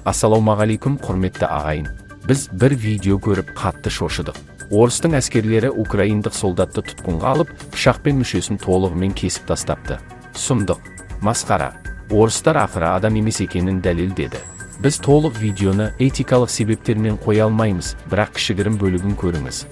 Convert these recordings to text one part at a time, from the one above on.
Ассалаумағалейкум, құрметті ағайын! Біз бір видео көріп, қатты шошыдық. Орыстың әскерлері украиндық солдатты тұтқынға алып, пышақпен мүшесін толығымен кесіп тастапты. Сұмдық, масқара! Орыстар ақыры адам емес екенін дәлелдеді. Біз толық видеоны этикалық себептермен қоя алмаймыз, бірақ кішігірім бөлігін көріңіз.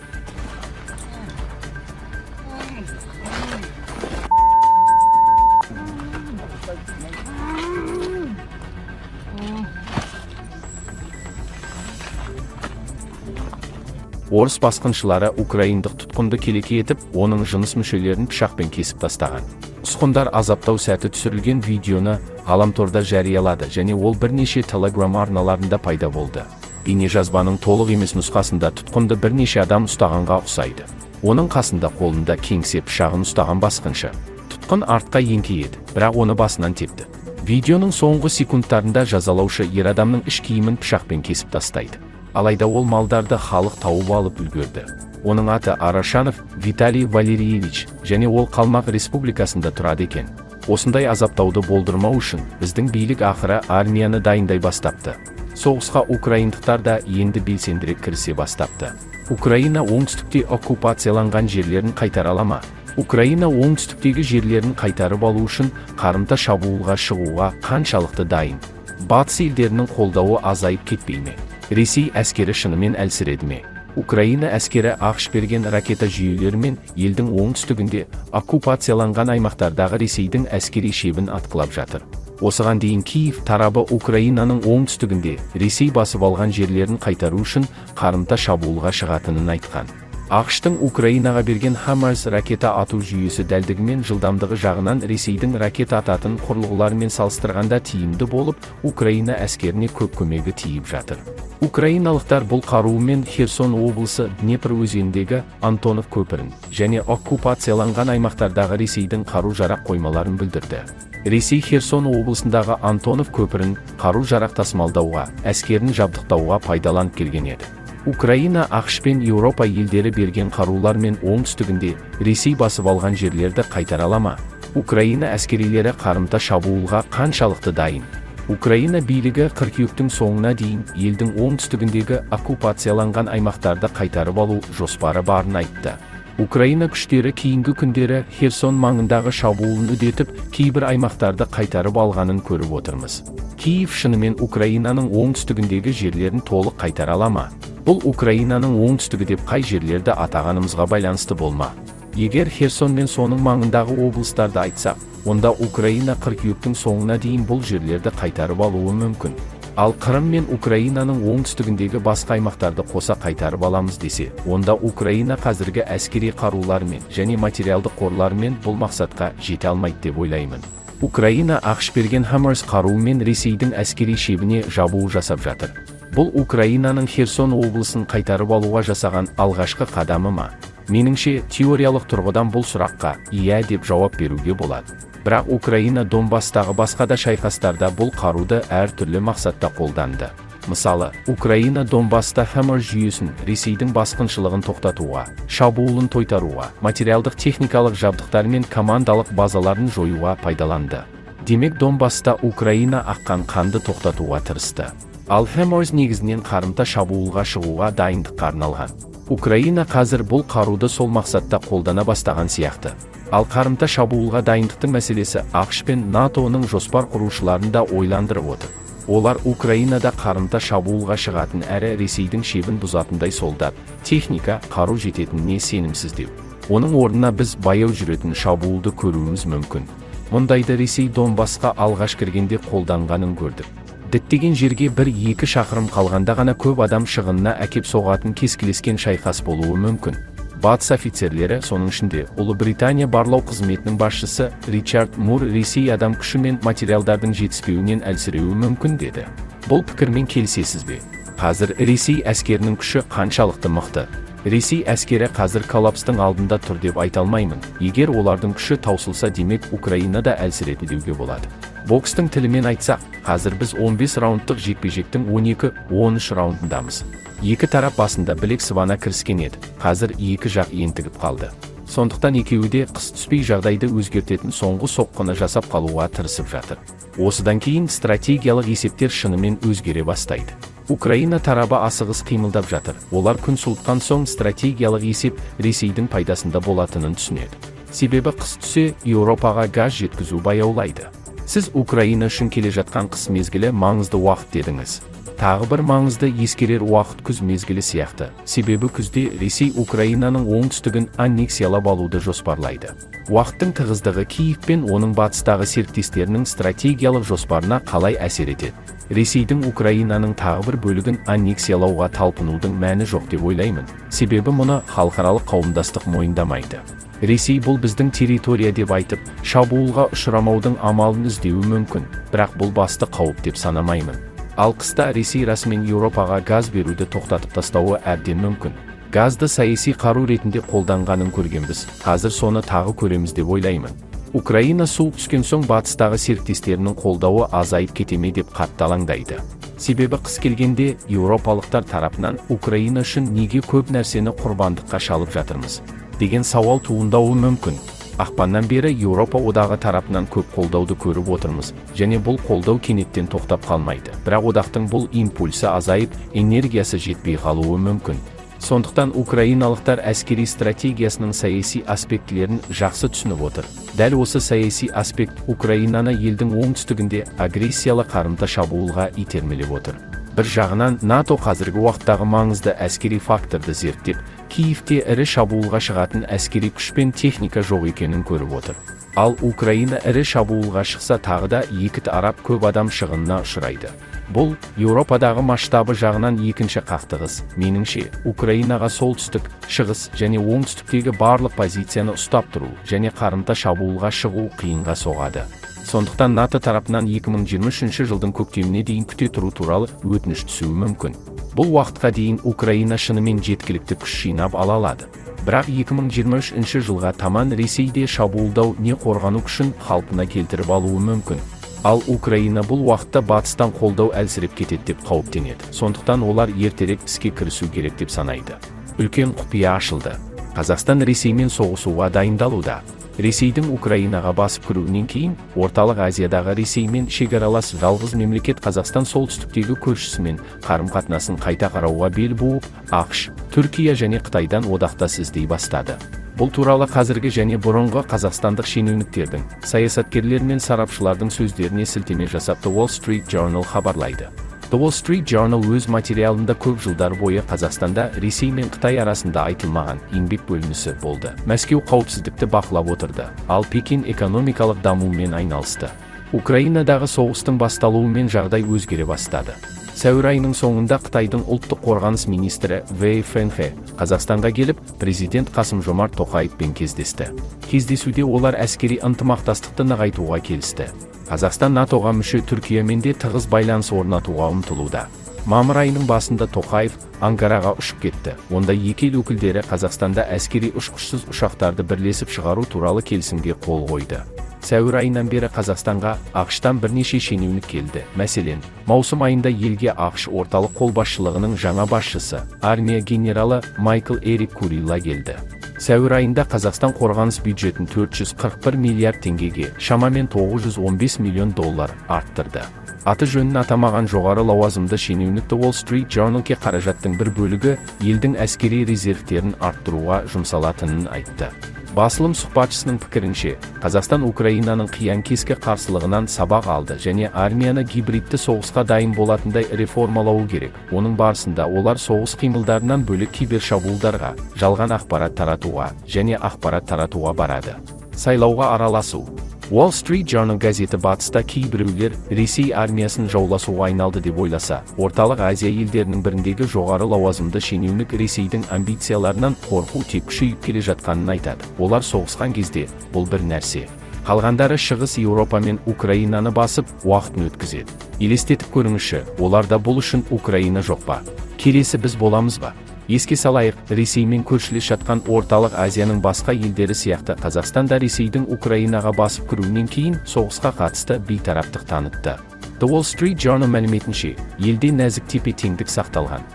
Орыс басқыншылары украиндық тұтқынды келеке етіп, оның жыныс мүшелерін пышақпен кесіп тастаған. Ұсқындар азаптау сәті түсірілген видеоны ғаламторда жариялады және ол бірнеше Телеграм арналарында пайда болды. Бейнежазбаның толық емес нұсқасында тұтқынды бірнеше адам ұстағанға ұқсайды. Оның қасында қолында кеңсе пышағын ұстаған басқыншы. Тұтқын артқа еңкейеді, бірақ оны басынан тепті. Видеоның соңғы секундтарында жазалаушы ер адамның іш киімін пышақпен кесіп тастайды. Алайда ол малдарды халық тауып алып үлгерді. Оның аты Арашанов Виталий Валерьевич және ол Қалмақ Республикасында тұрады екен. Осындай азаптауды болдырмау үшін біздің билік ақыры армияны дайындай бастапты. Соғысқа украиндықтар да енді белсендірек кірісе бастапты. Украина оңтүстікте оккупацияланған жерлерін қайтара ала ма? Украина оңтүстіктегі жерлерін қайтарып алу үшін қарымта шабуылға шығуға қаншалықты дайын? Батыс елдерінің қолдауы азайып кетпей ме? Ресей әскері шынымен әлсіреді ме? Украина әскері АҚШ берген ракета жүйелерімен елдің оңтүстігінде оккупацияланған аймақтардағы Ресейдің әскери шебін атқылап жатыр. Осыған дейін Киев тарабы Украинаның оңтүстігінде Ресей басып алған жерлерін қайтару үшін қарымта шабуылға шығатынын айтқан. АҚШ-тың Украинаға берген HIMARS ракета ату жүйесі дәлдігі мен жылдамдығы жағынан Ресейдің ракета ататын құрылғыларымен салыстырғанда тиімді болып, Украина әскеріне көп көмегі тиіп жатыр. Украиналықтар бұл қаруымен Херсон облысы Днепр өзеніндегі Антонов көпірін және оккупацияланған аймақтардағы Ресейдің қару-жарақ қоймаларын бүлдірді. Ресей Херсон облысындағы Антонов көпірін қару-жарақ тасымалдауға, әскерін жабдықтауға пайдаланып келген еді. Украина АҚШ пен Еуропа елдері берген қарулармен оңтүстігінде Ресей басып алған жерлерді қайтара ала ма? Украина әскерилері қарымта шабуылға қаншалықты дайын? Украина билігі қыркүйектің соңына дейін елдің оңтүстігіндегі оккупацияланған аймақтарды қайтарып алу жоспары барын айтты. Украина күштері кейінгі күндері Херсон маңындағы шабуылын үдетіп, кейбір аймақтарды қайтарып алғанын көріп отырмыз. Киев шынымен Украинаның оңтүстігіндегі жерлерін толық қайтара ала ма? Бұл Украинаның оңтүстігі деп қай жерлерді атағанымызға байланысты болма. Егер Херсон мен соның маңындағы облыстарды айтсақ, онда Украина қыркүйектің соңына дейін бұл жерлерді қайтарып алуы мүмкін. Ал Қырым мен Украинаның оңтүстігіндегі басқа аймақтарды қоса қайтарып аламыз десе, онда Украина қазіргі әскери қаруларымен және материалдық қорларымен бұл мақсатқа жете алмайды деп ойлаймын. Украина АҚШ берген HIMARS қаруымен Ресейдің әскери шебіне шабуыл жасап жатыр. Бұл Украинаның Херсон облысын қайтарып алуға жасаған алғашқы қадамы ма? Меніңше, теориялық тұрғыдан бұл сұраққа иә деп жауап беруге болады. Бірақ Украина Донбасстағы басқа да шайқастарда бұл қаруды әртүрлі мақсатта қолданды. Мысалы, Украина Донбасста HIMARS жүйесін Ресейдің басқыншылығын тоқтатуға, шабуылын тойтаруға, материалдық техникалық жабдықтар мен командалық базаларын жоюға пайдаланды. Демек, Донбасста Украина аққан қанды тоқтатуға тырысты. Ал HIMARS негізінен қарымта шабуылға шығуға дайындыққа арналған. Украина қазір бұл қаруды сол мақсатта қолдана бастаған сияқты. Ал қарымта шабуылға дайындықтың мәселесі АҚШ пен НАТО-ның жоспар құрушыларын да ойландырып отыр. Олар Украинада қарымта шабуылға шығатын әрі Ресейдің шебін бұзатындай солдат, техника, қару жететініне сенімсіздеу. Оның орнына біз баяу жүретін шабуылды көруіміз мүмкін. Мұндайды Ресей Донбассқа алғаш кіргенде қолданғанын көрдік. Діттеген жерге 1-2 шақырым қалғанда ғана көп адам шығынына әкеп соғатын кескілескен шайқас болуы мүмкін. Батыс офицерлері, соның ішінде Ұлыбритания барлау қызметінің басшысы Ричард Мур, Ресей адам күші мен материалдардың жетіспеуінен әлсіреуі мүмкін деді. Бұл пікірмен келісесіз бе? Қазір Ресей әскерінің күші қаншалықты мықты? Ресей әскері қазір коллапстың алдында тұр деп айта алмаймын. Егер олардың күші таусылса, демек, Украина да әлсіреді деуге болады. Бокстың тілімен айтсақ, қазір біз 15 раундтық жекпе-жектің 12-13 раундындамыз. Екі тарап басында білек сыбана кіріскен еді. Қазір екі жақ ентігіп қалды. Сондықтан екеуі де қыс түспей жағдайды өзгертетін соңғы соққыны жасап қалуға тырысып жатыр. Осыдан кейін стратегиялық есептер шынымен өзгере бастайды. Украина тарабы асығыс қимылдап жатыр. Олар күн суытқан соң стратегиялық есеп Ресейдің пайдасында болатынын түсінеді. Себебі қыс түсе, Еуропаға газ жеткізу баяулайды. Сіз Украина үшін келе жатқан қыс мезгілі маңызды уақыт дедіңіз. Тағы бір маңызды ескерер уақыт күз мезгілі сияқты. Себебі күзде Ресей Украинаның оңтүстігін аннексиялап алуды жоспарлайды. Уақыттың тығыздығы Киев пен оның батыстағы серіктестерінің стратегиялық жоспарына қалай әсер етеді? Ресейдің Украинаның тағы бір бөлігін аннексиялауға талпынудың мәні жоқ деп ойлаймын. Себебі мұны халықаралық қауымдастық мойындамайды. Ресей бұл біздің территория деп айтып, шабуылға ұшырамаудың амалын іздеуі мүмкін, бірақ бұл басты қауіп деп санамаймын. Ал қыста Ресей расымен Еуропаға газ беруді тоқтатып тастауы әбден мүмкін. Газды саяси қару ретінде қолданғанын көргенбіз, қазір соны тағы көреміз деп ойлаймын. Украина суық түскен соң батыстағы серіктестерінің қолдауы азайып кете ме деп қатты алаңдайды. Себебі қыс келгенде еуропалықтар тарапынан Украина үшін неге көп нәрсені құрбандыққа шалып жатырмыз деген сауал туындауы мүмкін. Ақпаннан бері Еуропа одағы тарапынан көп қолдауды көріп отырмыз және бұл қолдау кенеттен тоқтап қалмайды. Бірақ одақтың бұл импульсі азайып, энергиясы жетпей қалуы мүмкін. Сондықтан украиналықтар әскери стратегиясының саяси аспектілерін жақсы түсініп отыр. Дәл осы саяси аспект Украинаны елдің оңтүстігінде агрессиялы қарымта шабуылға итермелеп отыр. Бір жағынан, НАТО қазіргі уақыттағы маңызды әскери факторды зерттеп, Киевте ірі шабуылға шығатын әскери күш пен техника жоқ екенін көріп отыр. Ал Украина ірі шабуылға шықса, тағы да екі тарап көп адам шығынына ұшырайды. Бұл Еуропадағы масштабы жағынан екінші қақтығыс. Меніңше, Украинаға солтүстік, шығыс және оңтүстіктегі барлық позицияны ұстап тұру және қарымта шабуылға шығу қиынға соғады. Сондықтан НАТО тарапынан 2023 жылдың көктеміне дейін күте тұру туралы өтініш түсуі мүмкін. Бұл уақытқа дейін Украина шынымен жеткілікті күш жинап ала алады. Бірақ 2023 жылға таман Ресейде шабуылдау не қорғану күшін қалпына келтіріп алуы мүмкін. Ал Украина бұл уақытта батыстан қолдау әлсіреп кетеді деп қауіптенеді. Сондықтан олар ертерек іске кірісу керек деп санайды. Үлкен құпия ашылды. Қазақстан Ресеймен соғысуға дайындалуда. Ресейдің Украинаға басып кіруінен кейін Орталық Азиядағы Ресеймен шекаралас жалғыз мемлекет Қазақстан солтүстіктегі көршісімен қарым-қатынасын қайта қарауға бел буып, АҚШ, Түркия және Қытайдан одақтас іздей бастады. Бұл туралы қазіргі және бұрынғы қазақстандық шенеуніктердің, саясаткерлер мен сарапшылардың сөздеріне сілтеме жасап, The Wall Street Journal хабарлайды. The Wall Street Journal өз материалында көп жылдар бойы Қазақстанда Ресей мен Қытай арасында айтылмаған еңбек бөлінісі болды. Мәскеу қауіпсіздікті бақылап отырды, ал Пекин экономикалық дамумен айналысты. Украинадағы соғыстың басталуымен жағдай өзгере бастады. Сәуір айының соңында Қытайдың ұлттық қорғаныс министрі Вэй Фэнхэ Қазақстанға келіп, президент Қасым-Жомарт Тоқаевпен кездесті. Кездесуде олар әскери ынтымақтастықты нығайтуға келісті. Қазақстан НАТО-ға мүше Түркиямен де тығыз байланыс орнатуға ұмтылуда. Мамыр айының басында Тоқаев Анкараға ұшып кетті. Онда екі ел өкілдері Қазақстанда әскери ұшқышсыз ұшақтарды бірлесіп шығару туралы келісімге қол қойды. Сәуір айынан бері Қазақстанға АҚШ-тан бірнеше шенеунік келді. Мәселен, маусым айында елге АҚШ орталық қолбасшылығының жаңа басшысы, армия генералы Майкл Эрик Курилла келді. Сәуір айында Қазақстан қорғаныс бюджетін 441 миллиард теңгеге, шамамен 915 миллион доллар арттырды. Аты жөнін атамаған жоғары лауазымды шенеунік The Wall Street Journal-ке қаражаттың бір бөлігі елдің әскери резервтерін арттыруға жұмсалатынын айтты. Басылым сұхбатшысының пікірінше, Қазақстан Украинаның қиян-кескі қарсылығынан сабақ алды және армияны гибридті соғысқа дайын болатындай реформалауы керек. Оның барысында олар соғыс қимылдарынан бөлек кибершабуылдарға, жалған ақпарат таратуға және ақпарат таратуға барады. Сайлауға араласу. Wall Street Journal газеті батыста кейбіреулер Ресей армиясын жауласуға айналды деп ойласа, Орталық Азия елдерінің біріндегі жоғары лауазымды шенеунік Ресейдің амбицияларынан қорқу тек күшейіп келе жатқанын айтады. Олар соғысқан кезде бұл бір нәрсе. Қалғандары Шығыс Еуропа мен Украинаны басып, уақытын өткізеді. Елестетіп көріңізші, оларда бұл үшін Украина жоқ па? Келесі біз боламыз ба? Еске салайық, Ресеймен көршілес жатқан Орталық Азияның басқа елдері сияқты Қазақстан да Ресейдің Украинаға басып кіруінен кейін соғысқа қатысты бейтараптық танытты. The Wall Street Journal мәліметінше, елде нәзік тепе-теңдік сақталған.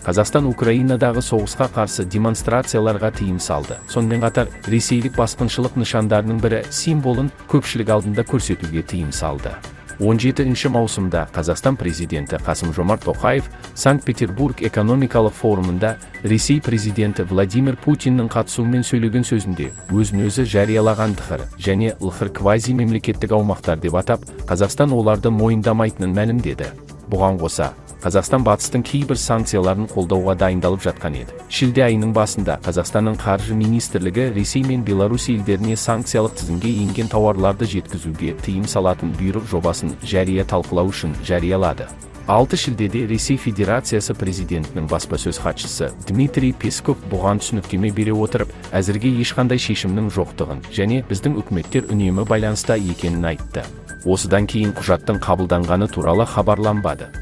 Қазақстан Украинадағы соғысқа қарсы демонстрацияларға тыйым салды. Сонымен қатар, ресейлік басқыншылық нышандарының бірі символын көпшілік алдында көрсетуге тыйым салды. 17 маусымда Қазақстан президенті Қасым-Жомарт Тоқаев Санкт-Петербург экономикалық форумында Ресей президенті Владимир Путиннің қатысуымен сөйлеген сөзінде өзін-өзі жариялаған ДХР және ЛХР квази мемлекеттік аумақтар деп атап, Қазақстан оларды мойындамайтынын мәлімдеді. Бұған қоса, Қазақстан Батыстың кейбір санкцияларын қолдауға дайындалып жатқан еді. Шілде айының басында Қазақстанның қаржы министрлігі Ресей мен Беларусь елдеріне санкциялық тізімге енген тауарларды жеткізуге тыйым салатын бұйрық жобасын жария талқылау үшін жариялады. 6 шілдеде Ресей Федерациясы президентінің баспасөз хатшысы Дмитрий Песков бұған түсініктеме бере отырып, әзірге ешқандай шешімнің жоқтығын және біздің үкіметтер үнемі байланыста екенін айтты. Осыдан кейін құжаттың қабылданғаны туралы хабарланбады.